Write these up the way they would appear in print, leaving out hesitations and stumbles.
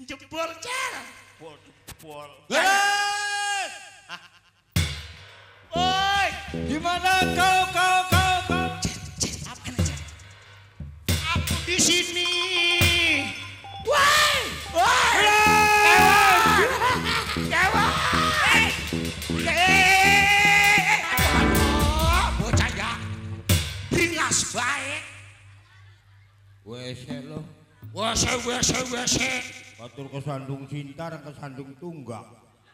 Jebol cel. Jebol. Hei! Oi, di mana kau kau kau kau? Aku di sini. Woi! Woi! Dewa! Bocah ya. Bringas bae. Wes lo. Wes wes wes. Batur kesandung cinta, kesandung tunggak.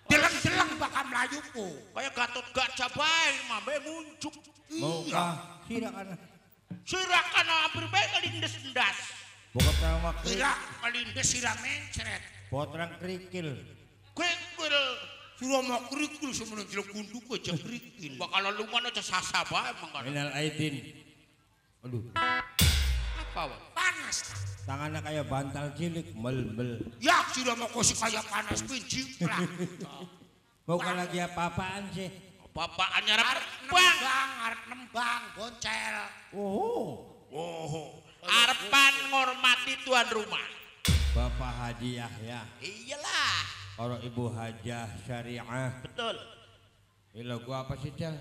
Deleng-deleng bakal mlayuku. Kaya Gatot Gajah bae mambe muncuk. Maukah sirakan? Sirakan hampir bae kelindes-endas. Bokotrang waktu. Sira kelindes sira mencret. Botrang kerikil. Kerikil. Sira mau kerikil semono jelek gunduk aja kerikil. Bakal luman aja sasa bae mangkane. Minal aidin. Aduh. Apa wae? Panas. Tangannya kayak bantal cilik, mel-mel. Ya, sudah mau kosi kayak panas pinciprak. Bukan lagi apa-apaan sih. Apa-apaan arep nembang, arep nembang, boncel. Oh. Oh. Arepan ngormati tuan rumah. Bapak Haji Yahya. Iyalah. Orang Ibu Hajah Syariah. Betul. Ini lagu apa sih, Cel?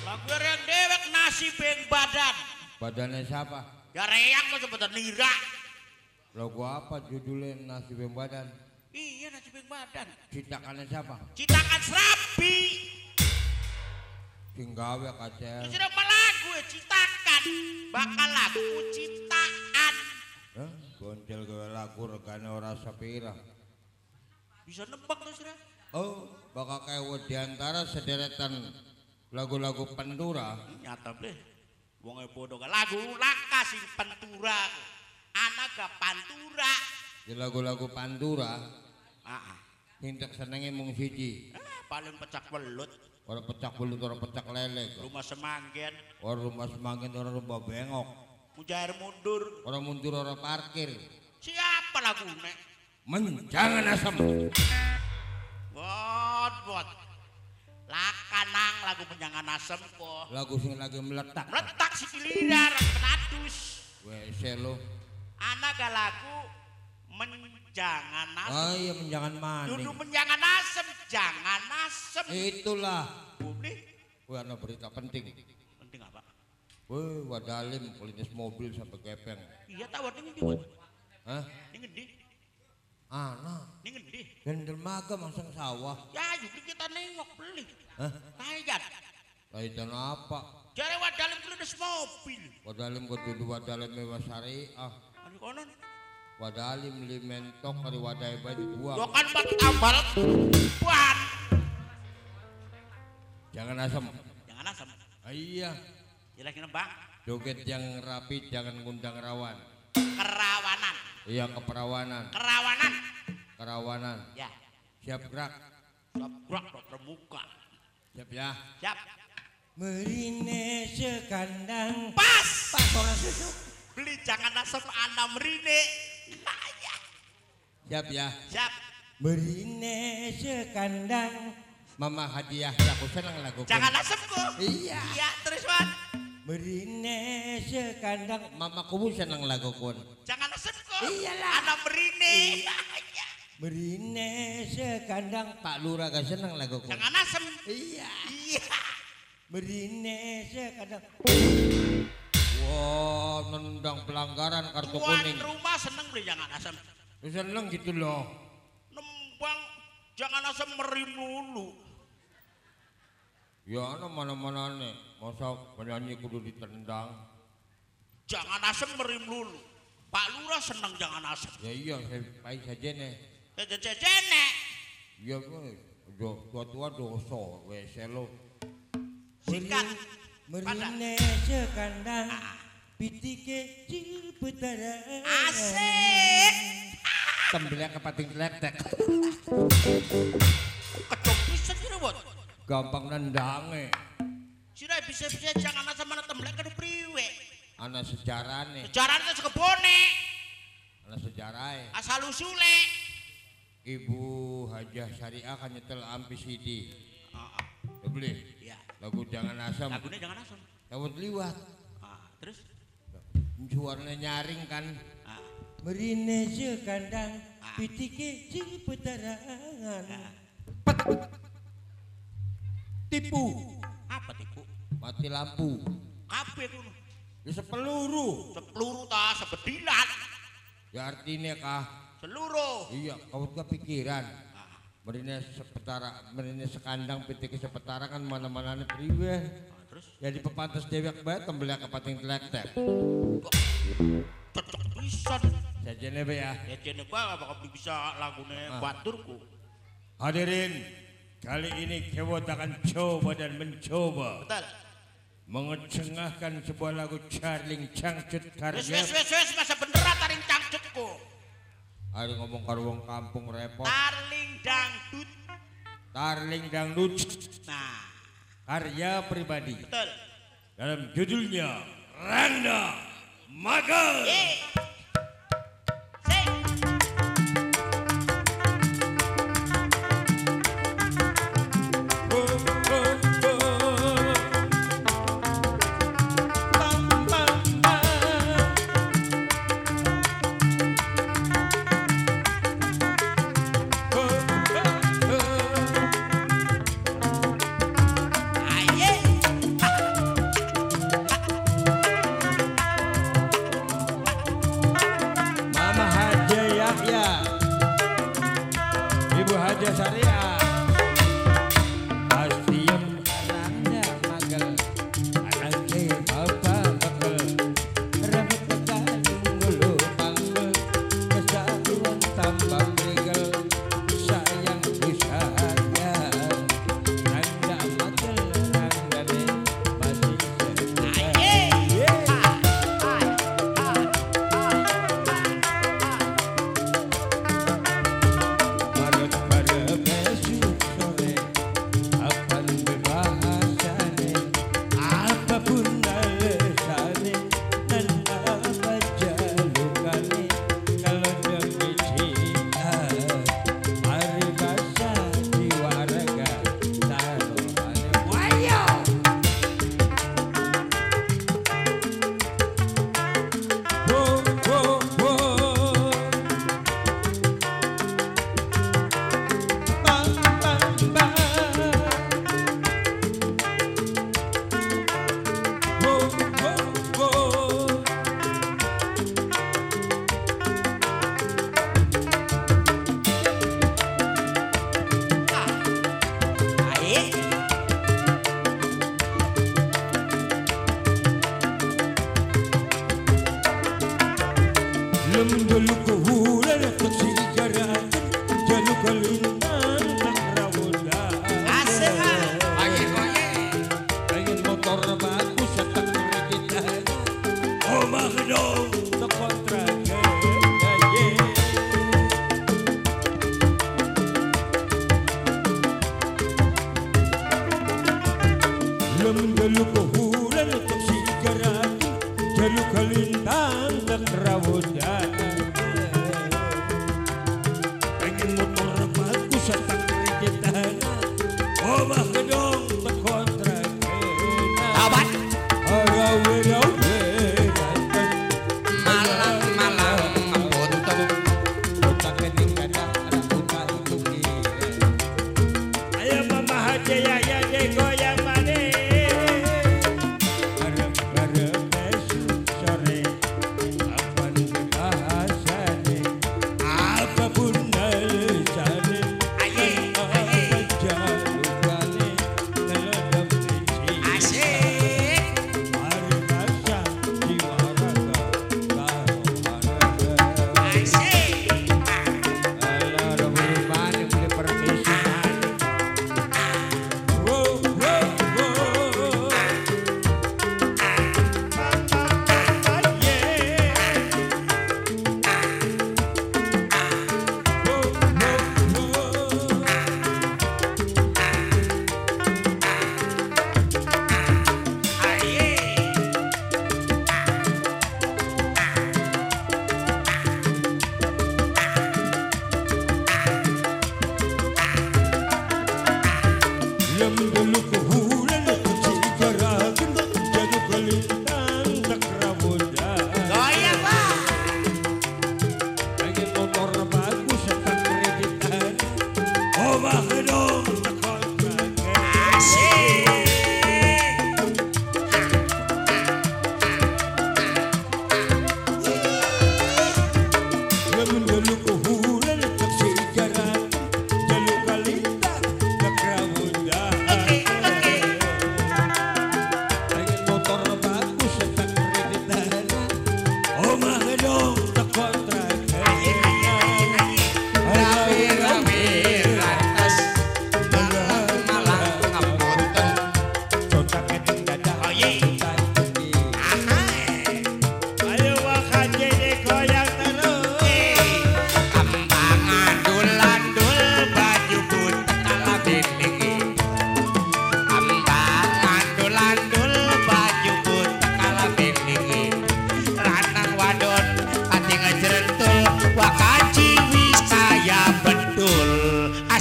Lagu yang dewek nasi beng badan. Badannya siapa? Ya reang kok sebutan nira. Lagu apa judulnya nasi beng badan? Iya nasi beng badan. Citakannya siapa? Citakan Serabi. Sing gawe kacel. Sudah lagu ya citakan. Bakal lagu citaan. Hah? Boncel gawe lagu regane ora sepira. Bisa nebak tuh Sira. Oh, bakal kayak diantara sederetan lagu-lagu Pantura. Nyata bleh. Wong bodoh lagu laka sing Pantura. Anak gak Pantura. Di lagu-lagu Pantura. Heeh. Sing tak senenge mung siji. Paling pecak belut. Ora pecak belut, ora pecak lele. Rumah semanggen. Ora rumah semanggen, ora rumah bengok. Mujair mundur. Ora mundur, ora parkir. Siapa lagune? Menjangan asem. Bot bot. Lakanang lagu menjangan asem kok. Lagu sing lagi meletak. Meletak si kiliran penadus. Wes lo. Anak gak lagu menjangan asem. Oh iya menjangan maning. Duduk menjangan asem, jangan asem. Itulah. Bumi. Wah, ada berita penting. Penting apa? Wah, wadalim kelindes mobil sampai gepeng. Iya tahu ini ngendi? Hah? Ini ngendi? Ana. Ini ngendi? Dan dermaga masang sawah. Ya, yuk kita nengok beli. Hah? Kayan. Kaitan apa? Jare wadalim kelindes mobil. Wadalim kudu wadalim mewah syariah. Konon. Wadalim limentok kari wadai bae dibuang. Yo kan pak tambal ban. Jangan asem. Jangan asem. Ah, iya. Ya lagi nembang. Joget yang rapi jangan ngundang rawan. Kerawanan. Iya keperawanan. Kerawanan. Kerawanan. Ya. Siap gerak. Siap gerak termuka. Siap ya. Siap. Merine sekandang. Pas. Pas ora susuk. Beli jangan asem anam rine. Siap ya. Siap. Merine sekandang. Mama hadiah aku seneng lagu. Jangan asem kok. Iya. Iya terus Wan. Merine sekandang. Mama kubu seneng lagu kun. Jangan asem kok. Iyalah. Anam rine. Iya. Merine sekandang. Pak Lurah gak seneng lagu kun. Jangan asem. Iya. Iya. Merine sekandang. Wah, nendang pelanggaran kartu tuan kuning. Rumah seneng beli jangan asem. Seneng gitu loh. Nembang jangan asem merim dulu. Ya, ana mana-mana nih. Masa penyanyi kudu ditendang. Jangan asem merim dulu. Pak Lurah seneng jangan asem. Ya iya, saya baik saja nih. Saja nih. Iya, tua-tua dosa, wes lo. Sikat. Merine sekandang pitike ciputara. Asik. Temblek kepating tlek-tek. Kecok pisan sira, Bot. Gampang nendange. Sira bisa-bisa jangan asem ana temblek kudu priwe. Ana sejarane. Sejarane sekebone. Ana sejarahe. Asal usule. Ibu Hajah Syariah kan nyetel ampi CD. Heeh. Ya beli. Iya. Lagu jangan asem. Lagunya jangan asem. Lewat liwat. Ah, terus? Suaranya nyaring kan. Ah. Merine sekandang Pitike sing petarangan. Pet. Tipu. Apa tipu? Mati lampu. Kabeh kuno. Ya sepeluru. Sepeluru ta sebedilan. Ya artinya kah? Seluruh. Iya, kau kepikiran. Merine sepetara, merine sekandang pitike sepetara kan mana-manane priwe. Terus? Jadi pepantas dewek bae tembelak kepating telek-tek. Cocok pisan. Sajene be ya. Sajene gua bakal bisa lagune baturku. Hadirin, kali ini Kewot akan coba dan mencoba. Betul. Mengecengahkan sebuah lagu Charling Cangcut karya. Wis wis wis masa beneran taring cangcutku. Ayo ngomong karo wong kampung repot. Tarling dangdut. Tarling dangdut. Nah, karya pribadi. Betul. Dalam judulnya Randa Mager.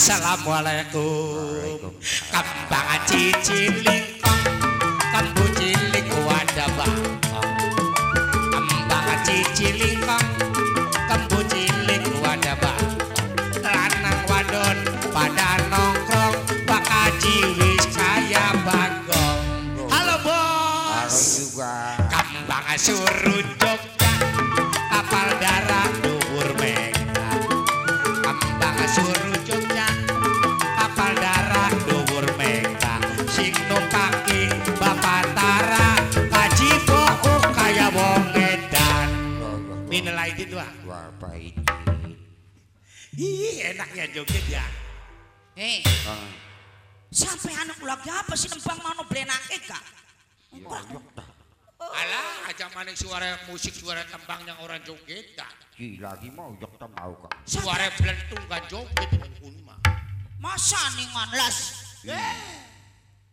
Assalamualaikum. Kembang ciciling kembu cilik wadah bangkong. Kembang ciciling kembu cilik wadah bangkong. Lanang wadon pada nongkrong bakaji wis kaya bagong. Halo bos. Halo juga. Kembang suruh Jogja kapal darah dhuwur mega. Kembang suruh Jogja kapal darah dhuwur mega. Sing numpaki Bapak Tara kaji bohong kaya wong edan. Minelai itu ah. Wah, baik. Ih, enaknya joget ya. Hei. Sampai anak lagi apa sih nembang mau blenake gak? Alah, aja maning suara musik, suara tembang yang orang joget dah. Lagi mau jok mau kak. Suara belentung kan joget pun mah. Masa ningan las?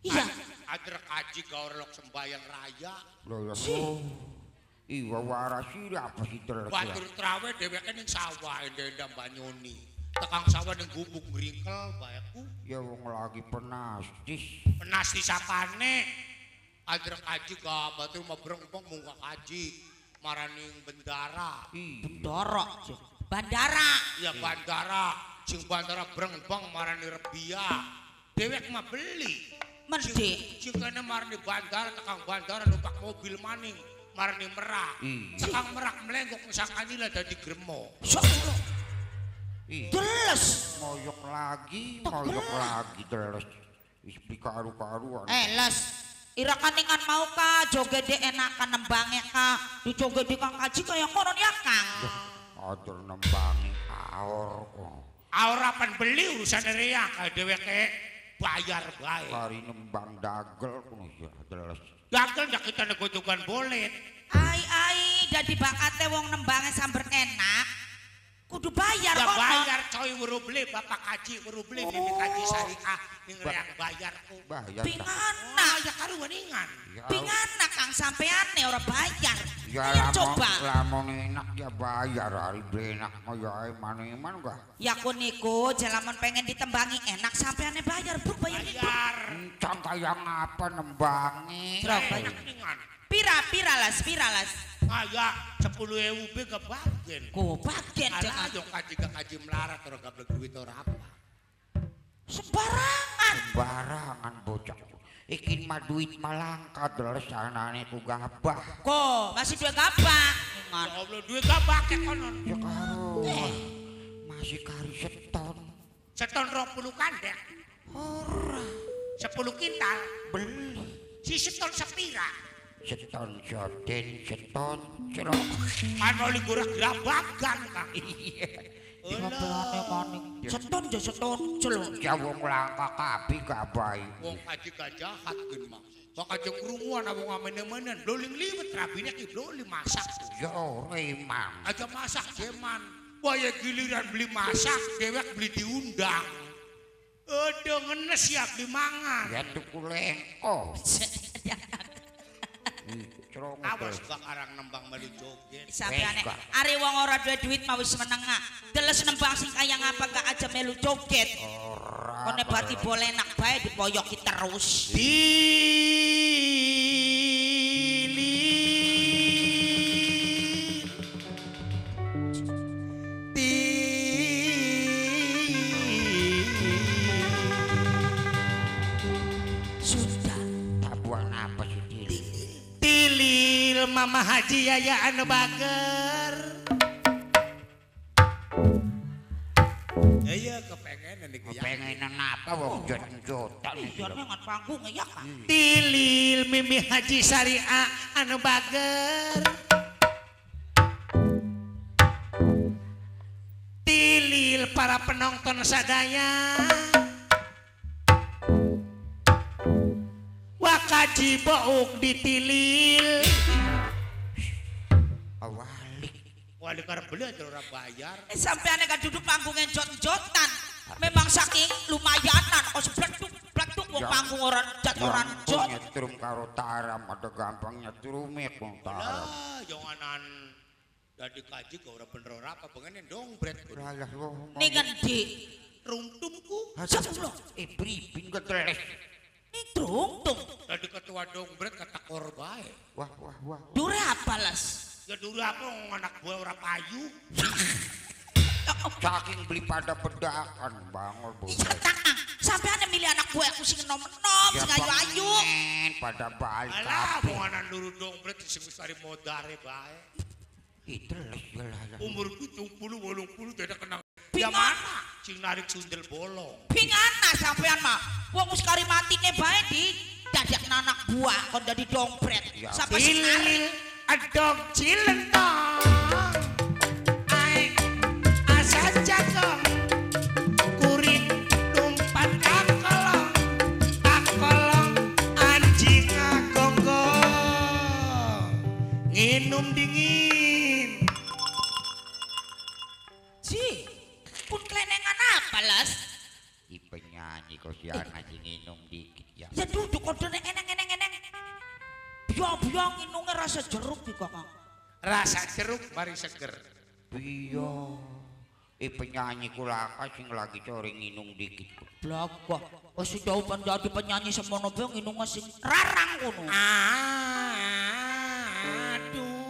Iya. Adrek kaji gaurlok sembayang raya. Loh, iya warasi apa sih terus? Batur trawe dheweke ning sawah endang banyoni. Tekang sawah ning gubuk ngringkel baeku. Ya wong lagi penastis. Penastis apane? Adrek kaji ga batur mabrengpong munggah kaji maraning bendara. Bendara. Bandara. Ya bandara. Sing bandara brengpong marani Rebia. Dewek mah beli. Mendek. Sing kene marani bandara tekang bandara numpak mobil maning marani Merak. Tekang Merak mlenggok sakanila dadi gremo. Deles. Moyok lagi deles. Wis dikaru-karuan. Les. Ira kaningan mau ka joget enakan nembange ka dijoget kang kaji kaya kono ya Kang. Atur nembange aor kok. Aor apan beli urusan rea ka dheweke bayar bae. Kari nembang dagel kono ya deles. Dagel ndak kita negojogan bolet. Ai ai dadi bakate wong nembange samber enak. Kudu bayar ya kono. Bayar coy weru beli bapak kaji weru beli mimi kaji syariah ning reang bayarku. Bayar. Pingana ya karuan ingan. Pingana Kang sampeane ora bayar. Ya ayo coba. Lamun enak ya bayar ari enak kaya eman-eman gak. Ya ku niku jelamun pengen ditembangi enak sampeane bayar bro bayar. Bayar. Encang kaya ngapa nembangi? Enak ningan. Pira pira las pira las. Kaya 10.000 be kebagen. Ku bagen jangan yo kaji kaji melarat ora gablek duit ora apa. Sembarangan. Sembarangan bocah. Iki mah duit malangka deles anane ku gabah. Ko, masih duit gabah. Ya Allah duit gabah ke konon. Ya karo. Masih kari seton. Seton 20 kandek. Ora. 10 kintal. Beli. Si seton sepira? Seton joden, seton celok. Ana ligur grabagan Kang. Iya. Seton jo seton celok. Ya wong langka kabeh gabahe. Wong kaji jahat gen mah. Kok aja krunguan wong amene-menen bloling liwet rabine ki bloli masak. Ya ora imam. Aja masak jeman. Waya giliran beli masak dewek beli diundang. Aduh ngenes ya beli mangan. Ya tuku lengko. Awas gak arang nembang melu joget. Sampeane ari wong ora duwe duit mau wis menengah. Deles nembang sing kaya ngapa gak aja melu joget. Ora. Kone bati boleh enak bae dipoyoki terus. Sudah. Tabuan apa sih Tilil Mama Haji Yaya anu bager. Iya kepengenan iku ya. Kepengenan apa wong jot-jotan iki. Ngan panggung ya Kang. Tilil Mimi Haji Syariah anu bager. Tilil para penonton sadaya. Wakaji bouk ditilil. Awalik. Wali karep beli aja ora bayar. Sampeane kan duduk panggung njot-njotan. Memang saking lumayanan kok sebletuk-bletuk wong panggung ora jat ora njot. Nyetrum karo taram ada gampang nyetrume wong taram. Lah janganan dadi kaji kok ora bener ora apa bengene dongbret. Lah wong. Ning endi? Rungtumku. Sepuluh. Bribin keteles. Ning drungtum. Dadi ketua dongbret ketekor bae. Wah wah wah. Dure apa les? Ya dure apa anak buah ora payu. Saking beli pada bedakan bangor bu. Iya takang. Sampean milih anak buah aku sing enom-enom, sing ayu-ayu. Pada balik kabeh. Alah wong anak luru dongbret sing wis ari modare bae. Iteles ya lah. Umur 70 80 tidak kenang. Ya mana sing narik sundel bolong. Pingana sampean mah. Wong wis kari matine bae di dadekna anak buah kon dadi dompret. Sapa sing narik? Adog cilentong. Ae asa jagong. Kuring numpat kakolong. Kakolong anjing agonggong. Nginum dingin. Ji. Pun klenengan apa las? I penyanyi kok si anak sing nginum dikit ya. Ya duduk kodone eneng-eneng-eneng. Biang-biang nginumnya rasa jeruk iki Kakang. Rasa jeruk mari seger. Biyo. I penyanyi kula sing lagi sore nginum dikit. Blagah. Wis jauh dadi penyanyi semono bae nginumnya sing rarang kono. Aduh.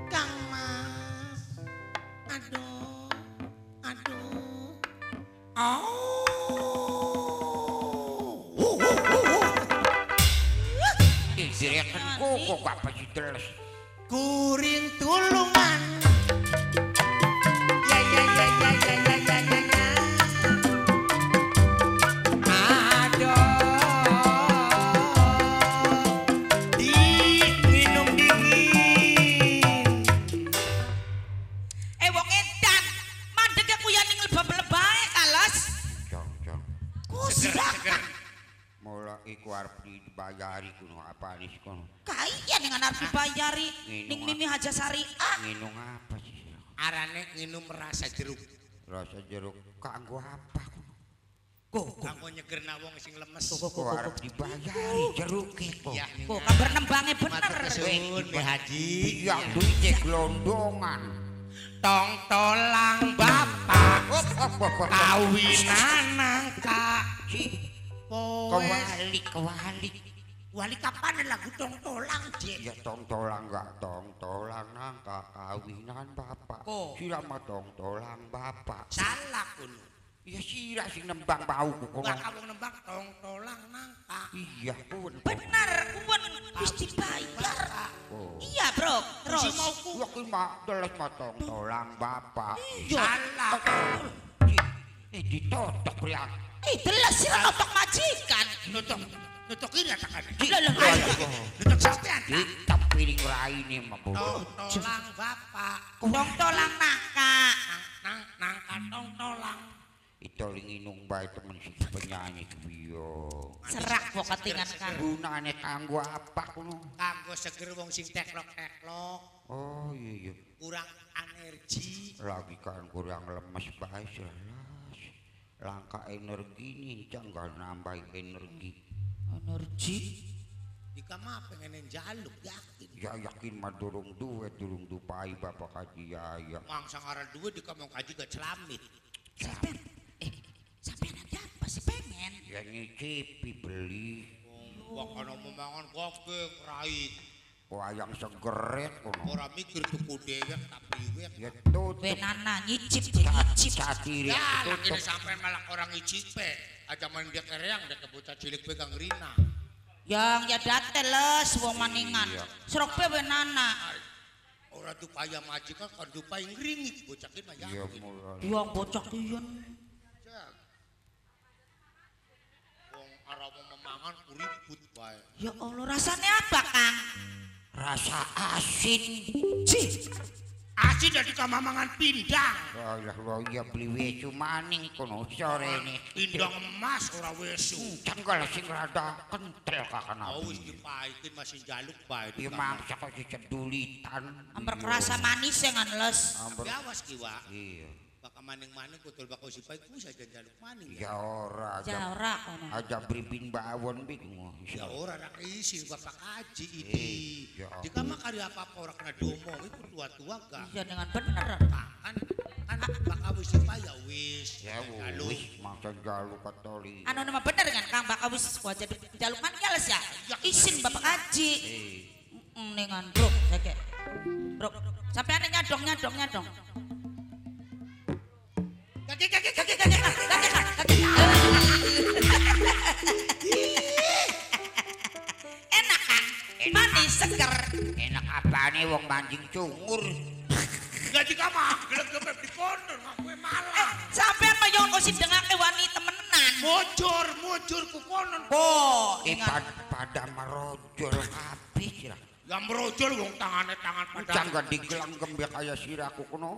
Kang Mas. Aduh. Aduh. Oh. Direkan kok gak pasti teles. Kuring tulungan. Ya ya ya ya ya ya ya ya. Aduh. Diminum dingin. Wong edan. Mandeg aku ya ning lebah-lebahe kalas. Jong jong. Seger. Mula iku arep dibayari kuno apa nih kono. Kaya dengan arep dibayari ning Mimi Hajasari. Nginum apa sih? Arane nginum rasa jeruk. Rasa jeruk kanggo apa? Kok kanggo nyegerna wong sing lemes. Kok arep dibayari jeruk kok. Kok kabar nembange bener. Suwun Mi Haji. Iya duite glondongan. Tong tolang bapak kawinan nangka. Kewalik, kewalik. Wali kapan lagu tong tolang, Jek? Ya tong tolang gak tong tolang nangka kawinan bapak. Sira mah tong tolang bapak. Salah kuno. Ya sira sing nembang bau ku kono. Lah kamu nembang tong tolang nangka. Iya, kuwen. Bener, kuwen wis dibayar. Iya, Bro. Terus si mau ku. Ya ki mah teles mah tong tolang bapak. Salah. Ditotok ya. Teles sira notok majikan. Notok notok kira takane. Lho lho. Notok sampean. Ditep piring raine mah. Tong tolang bapak. Tong tolang nangka. Nang nangka tong tolang. Itu nginung bae temen si penyanyi kuwi yo. Serak kok ketingan kan. Gunane kanggo apa kuno? Kanggo seger wong sing teklok-teklok. Oh iya iya. Kurang energi. Lagi kan kurang lemes bae jelas. Langka energi nincang gak nambah energi. Energi? Dika mah pengen njaluk yakin. Ya yakin mah durung duwe durung dupai bapak kaji ya ya. Mangsa ngara duwe dika mau kaji gak celamit. Sampean sampean ada apa sih pengen? Ya nyicipi beli. Wong ana memangan gogeng rait. Wayang segeret kono. Ora mikir tuku dewek tak priwek. Ya tutup. Benana nyicip nyicip. Catire ya, tutup. Sampean malah orang ngicipe. Aja main dia kereang dek bocah cilik pegang rina. Yang ya dateles wong maningan. Serok pe benana. Ora dupaya majikan kon dupai ngringik bocah ki mah yakin. Wong bocah kiyen. Wong arep memangan ribut bae. Ya Allah, rasane apa, Kang? Rasa asin. Cih. Asin dari kamamangan pindang. Ya Allah, ya beli wesu maning kono sorene. Pindang emas ora wesu. Cengkel sing rada kentel kakana. Oh wis dipaikin masih njaluk bae. Ya mangsa kok dicedulitan. Amper kerasa manis ya ngan les. Ya awas ki, Wak. Iya. Baka maning-maning kutul bako sipai ku saja njaluk maning. Ya ora. Ya ora kono. Aja bribin bawon bingung. Ya ora ra isin bapak kaji iki. Dika mah kari apa-apa ora kena diomongi ku tua-tua gak. Iya dengan bener. Kan Kan bakal wis ya wis. Ya wis mangsa jaluk katoli. Anu nama bener kan Kang bakal wis wajib jaluk kan ya les ya. Isin Bapak Haji. Nengan bro kayak. Bro, sampean nyadong. Kaki. Enak Kang. Manis seger. Enak apane wong mancing cungur. Jadi kamu gelegep di kono ngaku malah. Sampean mayon kok sindengake wani temenan. Mujur ku kono. Oh, pada merojol kabeh sira. Ya merojol wong tangane tangan pada. Jangan digelang gembek kaya siraku kono.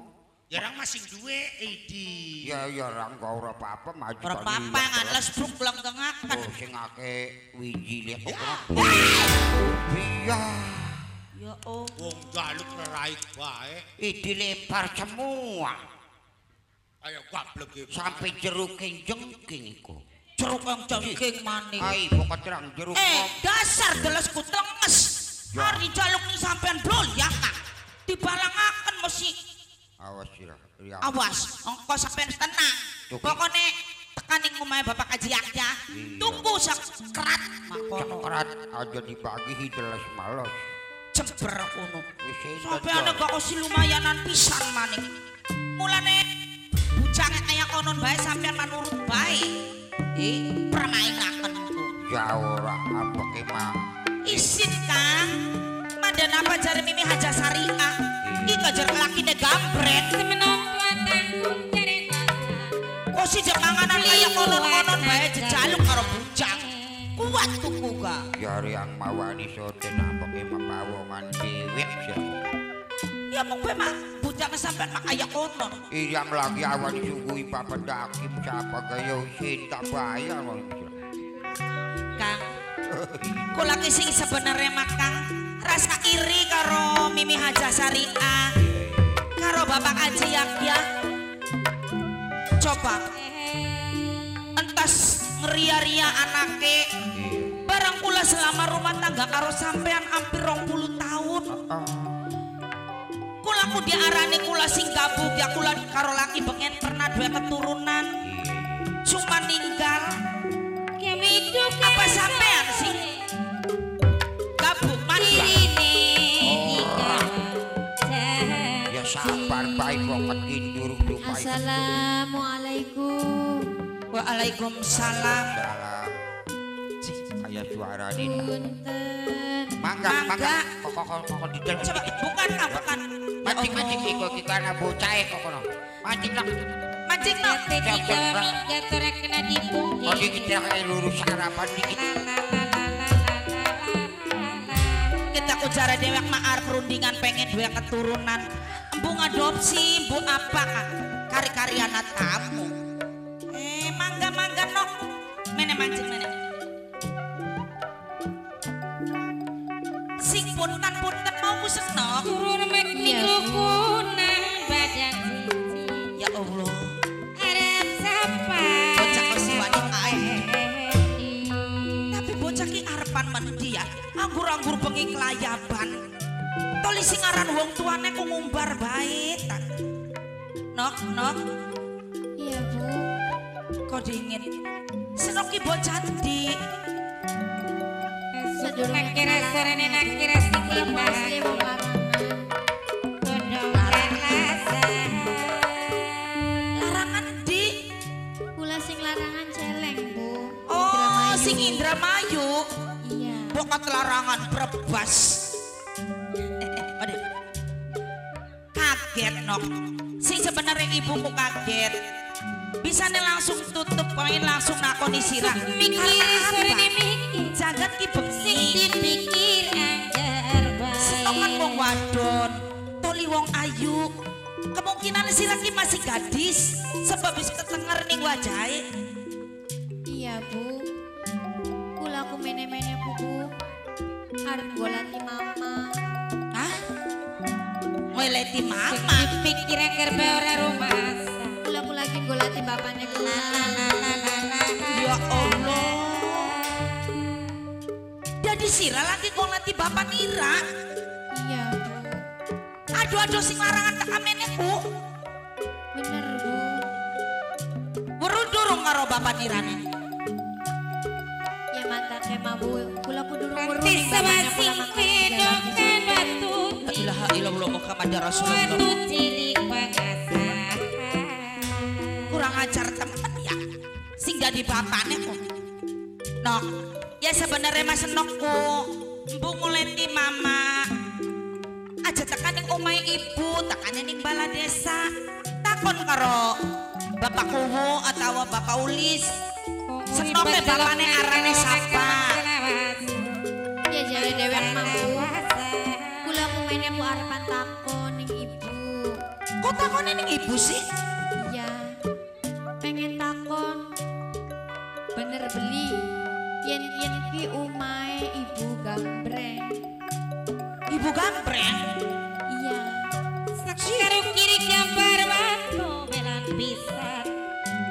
Ya rang masing duwe iki. Ya ya rang ora apa-apa maju. Ora apa-apa ngales bruk langgengaken. Oh sing akeh wijile kok. Iya. Ya oh. Wong jaluk raik bae. Dilempar semua. Ayo gablek sampai jeruk jengking iku. Jeruk yang jengking maning. Ai pokok terang jeruk. Dasar delesku tenges. Ari jaluk ni sampean blol ya Kang. Dibalangaken mesti. Awas sira. Awas, engko sampean tenang. Pokone tekaning omahe Bapak Haji Yahya, tuku sekrat makono. Sekrat aja dibagi deles males. Jember kono. Sampeyan kok si lumayanan pisan maning. Mulane bujange kaya konon bae sampeyan manurut bae. Permainaken ku. Ya ora apeke mah. Isin Kang. Mandan apa jare Mimi Hajah Syariah? Iki kajar lakine gambret. Kok si panganan kaya konon-konon bae jejaluk karo bujang. Kuat tuku ga. Jare yang mawani sote nampake mapawongan dewek sih. Ya mung kowe mah bujang sampean mah kaya konon. Iyang lagi awan sugui papedakim siapa gaya cinta bayar. Kang. Kula ki sing sebenarnya mah Kang rasa iri karo Mimi Hajah Syariah karo Bapak Haji Yahya. Coba entas ngeria-ria anake barang kula selama rumah tangga karo sampean hampir 20 tahun. Kula ku diarani kula sing gabuk ya kula karo laki bengen pernah dua keturunan cuma ninggal. Apa sampean sing gabuk mandi? Ya sabar bae pokok kindur lupa. Assalamualaikum. Waalaikumsalam. Salam. Kayak suara ini. Mangga, mangga. Kok di dalam. Coba bukan, bukan. Mancing iko iki kana bocah kok kono. Mancing lah. Mancing lah. Oh iki kira lurus sarapan dikit. Kita ku jare dewek mah arep rundingan pengen duwe keturunan. Embu ngadopsi, embu apa Kak? Kari-kariana tamu. Mangga-mangga nok. Mene mancing mene. Sing punten-punten mau ku senok. Turun mikrofonan badan siji. Ya Allah. Arep sapa? Bocah kok si wanita ae. Tapi bocah ki arepan mendi ya. Anggur-anggur bengi kelayaban. Toli sing aran wong tuane ku ngumbar bae ta. Nok, nok. Iya, Bu. Kok dingin. Senok ki bocah ndi? Larangan di? Kula sing larangan celeng, Bu. Oh, sing Indramayu. Iya. Bokat larangan Brebes. Aduh. Kaget nok. Sing sebenarnya ibuku kaget. Bisane langsung tutup koin langsung nakoni sirah. Mikir sore mikir. Jagat ki bengi. Sing dipikir angger bae. Setokan wong wadon, toli wong ayu. Kemungkinan sirah ki masih gadis sebab wis ketenger ning wajahe. Iya, Bu. Kula ku mene-mene Bu. Arep golati mama. Hah? Golati mama? Sing dipikir angger bae ora rumasa. Kula ku lagi golati bapakne kula. Ya Allah. Jadi sira lagi golati bapak nira. Iya, Bu. Aduh-aduh sing larangan tak amene, Bu. karo bapak nirane. Ya mantake mah Bu, kula kudu ngurung ning bapaknya kula mangkane. La ilaha illallah Muhammadar Rasulullah. Kurang ajar temen ya. Sing dadi bapakne kok. Nok, ya sebenarnya mas Nokku, embu nguleti mama. Aja tekan ning omahe ibu, tekan ning bala desa. Takon karo Bapak Kuwu atau Bapak Ulis. Senoke bapakne arane sapa? Ya jare dewek mah Bu. Kula kumene ku arepan takon ning ibu. Kok takone ning ibu sih? Iya. Pengen takon. Bener beli. Yen-yen ki omahe Ibu Gambreng. Ibu Gambreng? Iya. Karo kiri gambar waktu welan pisan.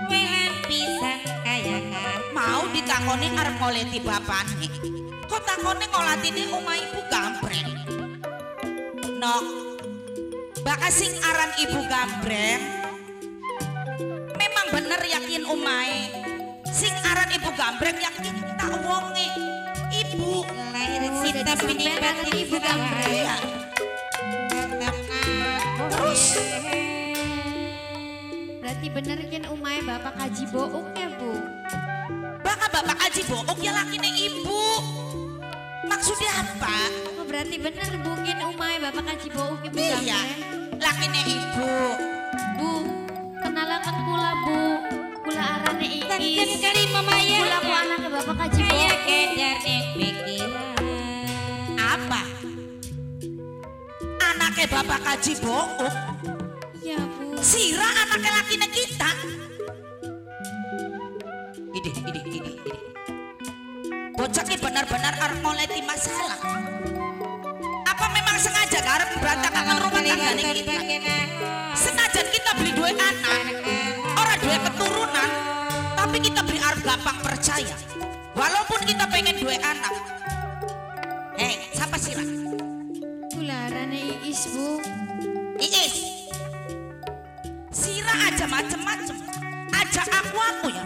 Welan pisan kaya kan. Mau ditakoni arep ngoleti bapane. Kok takone ngolatine omah Ibu Gambreng? Nok. Bakal sing aran Ibu Gambreng memang bener yakin omahe. Sing aran Ibu Gambreng yakin tak wonge. Ibu lahir cinta sampean Ibu Gambreng. Iya. Terus berarti bener kan umahe Bapak Haji Bouk ya Bu? Bakal Bapak Haji Bouk ya lakine ibu. Maksudnya apa? Oh, berarti bener Bu kan umahe Bapak Haji Bouk Ibu Gambreng. Iya, lakine ibu. Bu, kenalakan kula Bu. Kula arane Iis. Kula ku anake Bapak Haji Bouk. Apa? Anake Bapak Haji Bouk? Iya Bu. Sira anake lakine kita. Ide, ide, ide, ide. Bocah ki benar-benar arep ngoleti masalah. Apa memang sengaja arep berantakan rumah tanggane kita? Senajan kita beli dua anak, orang dua keturunan, tapi kita beli arep gampang percaya. Walaupun kita pengen dua anak. Hei, siapa sira? Kula arane Iis Bu. Iis. Sira aja macem-macem. Aja aku-aku ya.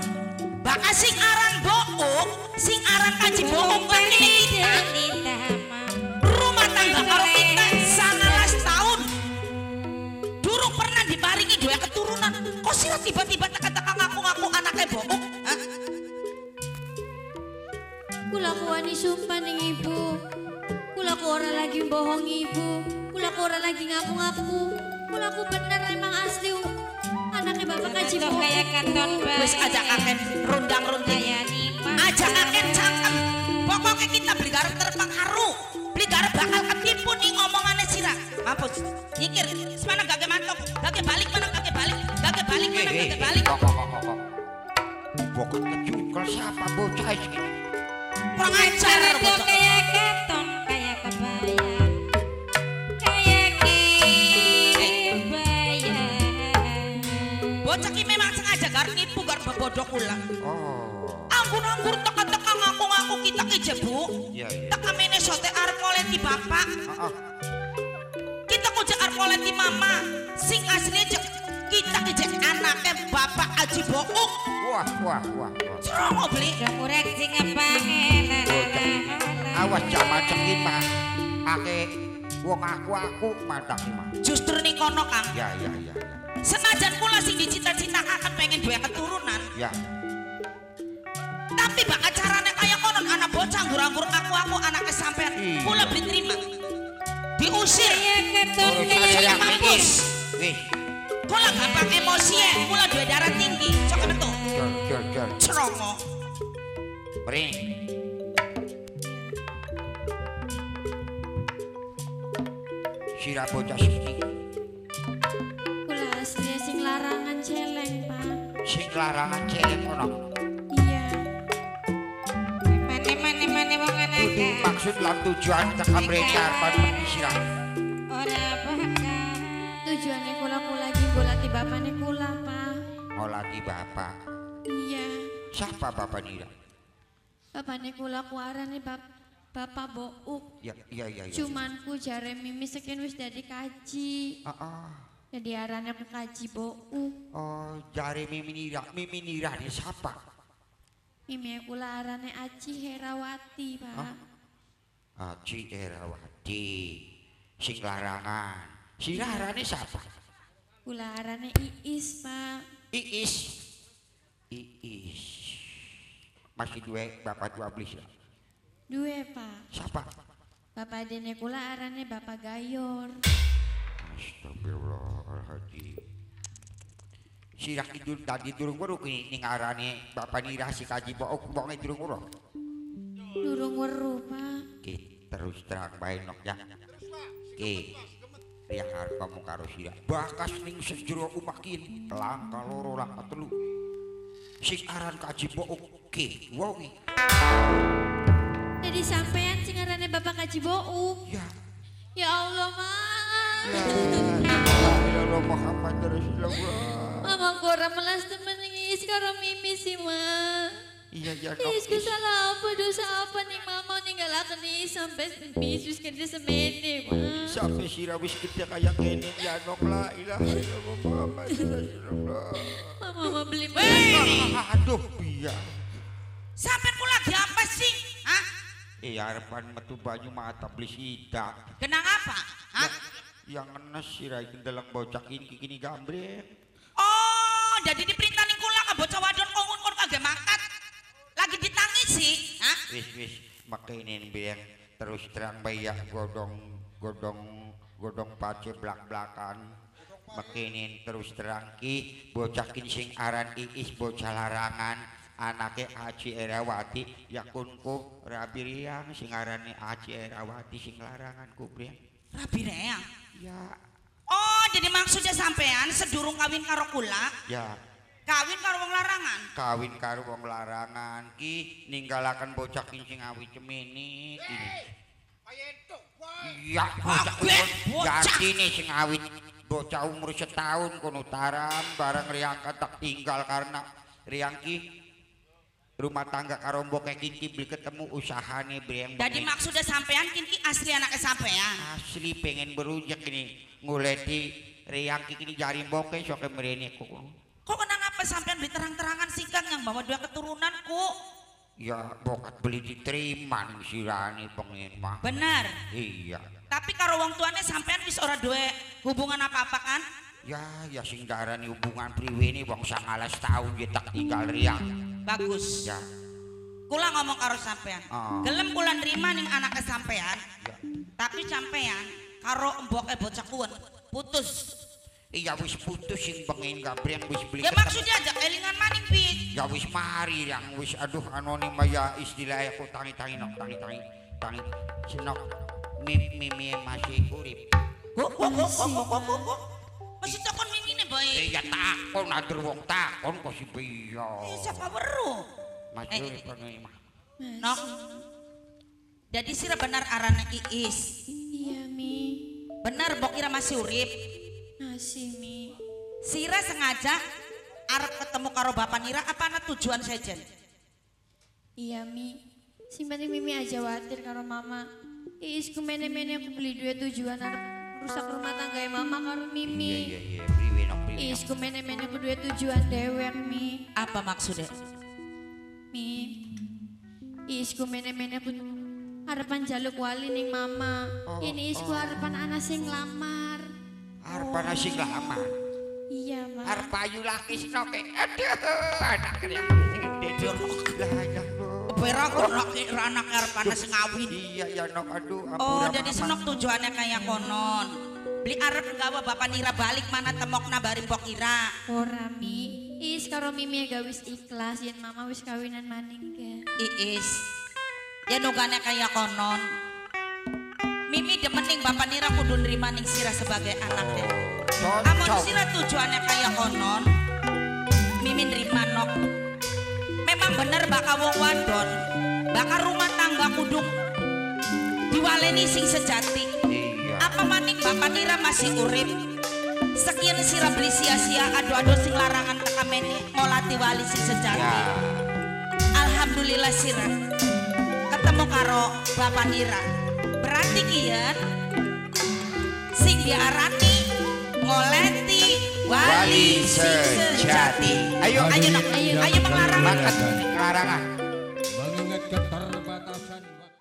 Bakal sing aran bohong, sing aran kaji bohong lakine kita. Rumah tangga karo kita 19 tahun. Durung pernah diparingi dua keturunan. Kok sira tiba-tiba teka-teka ngaku-ngaku anaknya bohong? Hah? Kula kuwani sumpah ning ibu. Kula ku ora lagi bohong ibu. Kula ku ora lagi ngaku-ngaku. Kula ku bener emang asli anaknya Bapak Haji Bouk. Wis aja kaken rundang-runding. Aja kaken cangkem. Pokoknya kita beli garep terpengaruh. Beli garep bakal ketipu nih ngomongane sira. Mampus. Nyikir. Semana gage mantok, gage balik mana gage balik, gage balik mana gage balik. Kok. Bokot kecukel siapa bocah iki? Kurang ajar bocah. Kaya katon, kaya kebaya. Kaya kebaya. Bocah ki memang sengaja garep nipu garep bebodok kula. Oh. Anggur-anggur teka-teka ngaku-ngaku kita ki jebu. Iya, iya. Teka mene sote arep ngoleti bapak. Heeh. Kita ku jek arep ngoleti mama. Sing asline jek kita ki jek anake Bapak Haji Bouk. Wah, wah, wah, wah. Ceromo beli. Murek sing ngepangen. Awas jaman cekit mah. Ake wong aku-aku mantak mah. Justru ning kono Kang. Ya, ya, ya, ya. Senajan kula sing dicita-citakaken pengen duwe keturunan. Ya. Tapi bak acarane kaya konon anak bocah nggur-anggur aku-aku anake sampean. Kula beli terima. Diusir. Kaya mampus. Wis. Kula gampang emosi ya, kula duwe darah tinggi. Sok metu. Jor, jor, jor. Ceromo. Mrene. Sira bocah siji. Kula asli sing larangan celeng, Pak. Sing larangan celeng ono. Iya. Mane-mane wong Kudu maksud lan tujuan teka mrene arepan meni sira. Ora bakal. Tujuane kula ku lagi golati bapane kula, Pak. Ngolati bapak. Iya. Siapa bapak nira? Bapane kula ku arane Bapak Bouk. Ya, iya, iya, iya. Cuman ku jare Mimi sekian wis dadi kaji. Heeh. Jadi arane aku Kaji Bouk. Oh, jare Mimi Nira ni siapa? Mimi kula arane Aci Herawati, Pak. Hah? Aci Herawati. Sing larangan. Sira arane siapa? Kula arane Iis, Pak. Iis. Iis. Masih dua bapak dua beli ya? Dua, Pak. Siapa? Bapak dene kula arane Bapak Gayor. Astagfirullahaladzim. Sirah idul tadi durung weruh kini ning arane Bapak Nira si Kaji Book wonge durung weruh. Durung weruh, Pak. Ki terus terang bae nok ya. Ki riang arep ngomong karo sira. Bakas ning sejero omah kini langka loro langka telu. Sing aran Kaji Book ki wonge. Jadi sampean sing arane Bapak Kaji Bouk. Ya. Ya Allah, Mak. Ya Allah Muhammad Rasulullah. Mama kora melas temen ngis karo Mimi sih, Ma. Iya ya. Is ku salah apa dosa apa nih mama ninggalaken nih sampai wis kerja semene, Ma. Sampai sira wis gede kaya ngene ya nok la ilaha illallah Muhammad Rasulullah. Mama mau beli. Aduh iya. Sampai ku lagi apa sih? Hah? Iya arepan metu banyu mata beli sida. Kenang apa? Hah? Yang ngenes sira iki ndeleng bocah kini kini gambreng. Oh, jadi diperintah ning kula ka bocah wadon kongun kon kagak mangkat. Lagi ditangisi, hah? Wis wis makenen biang terus terang bae ya godong godong godong pace blak-blakan. Makenen terus terang ki bocah kini sing aran Iis bocah larangan anake Aci Erawati ya kunku rabi riang sing arane Aci Erawati sing larangan ku priang. Rabi riang? Ya. Oh, jadi maksudnya sampean sedurung kawin karo kula? Ya. Kawin karo wong larangan? Kawin karo wong larangan ki ninggalaken bocah ki sing awi cemene ki. Iya, bocah jatine sing awit bocah umur setahun kono taram bareng riang tak tinggal karena riang ki rumah tangga karo mboke kinki beli ketemu usahane breng. Jadi maksudnya sampean kinki asli anaknya sampean? Asli pengen berujak ini nguleti riang kini jari mboke soke mrene kok. Kok kenang apa sampean beli terang-terangan sih Kang yang bawa dua keturunanku? Ya bokat beli diterima sirane pengen mah. Benar. Iya. Tapi karo wong tuane sampean wis ora duwe hubungan apa-apa kan? Ya, ya sing darani hubungan priwe ini wong 19 tahun ya tak tinggal riang. Bagus. Ya. Kula ngomong karo sampean. Oh. Gelem kula nrima ning anake sampean. Ya. Tapi sampean karo emboke bocah kuwen putus. Iya wis putus sing pengen gabreng wis beli. Ya maksudnya aja elingan maning pit. Ya wis mari yang wis aduh anonim ya istilahnya aku tangi-tangi nok tangi-tangi tangi senok mimi masih urip. Kok. Masih takon mimine bae. Iya takon atur wong takon kok si piye. Siapa weruh? Masih urip mah. Nok. Jadi sira benar arane Iis. Iya Mi. Benar mbok kira masih urip. Masih Mi. Sira sengaja arep ketemu karo bapak Nira apa ana tujuan sejen? Iya Mi. Sing penting Mimi aja khawatir karo mama. Iis ku mene-mene aku beli duit tujuan arep rusak rumah tangga mama karo Mimi. Iya iya iya, priwe nok priwe. Iis ku mene-mene aku duit tujuan dewek Mi. Apa maksudnya? Mi. Iis ku mene-mene aku harapan jaluk wali ning mama. Oh, ini isku harapan anak sing lamar. Harapan sing lamar. Iya, Ma. Arep ayu laki senoke. Aduh, anak yang gede. Lah ya. Pera kok anak arep ana sing ngawin. Iya ya nok aduh. Oh, jadi senok tujuannya kayak konon. Beli arep gawa bapak Nira balik mana temokna bari mbok ira. Ora Mi. Is karo Mimi gak wis ikhlas yen mama wis kawinan maning ke. Iis. Ya nugane kaya konon. Mimi demening bapak Nira kudu nrima ning sira sebagai anaknya. Amun sira tujuannya kaya konon, Mimi nrima nok. Memang bener bakal wong wadon, bakal rumah tangga kudu diwaleni sing sejati. Iya. Apa maning bapak Nira masih urip? Sekian sira beli sia-sia ado-ado sing larangan tekamene ngolati wali sing sejati. Ya. Alhamdulillah sira ketemu karo bapak Nira. Berarti kian sing diarani ngolet Wali sing sejati. Ayo, Ayo, Nok. Ayo. Ayo menglarang. Makan larangan. Mengingat keterbatasan waktu.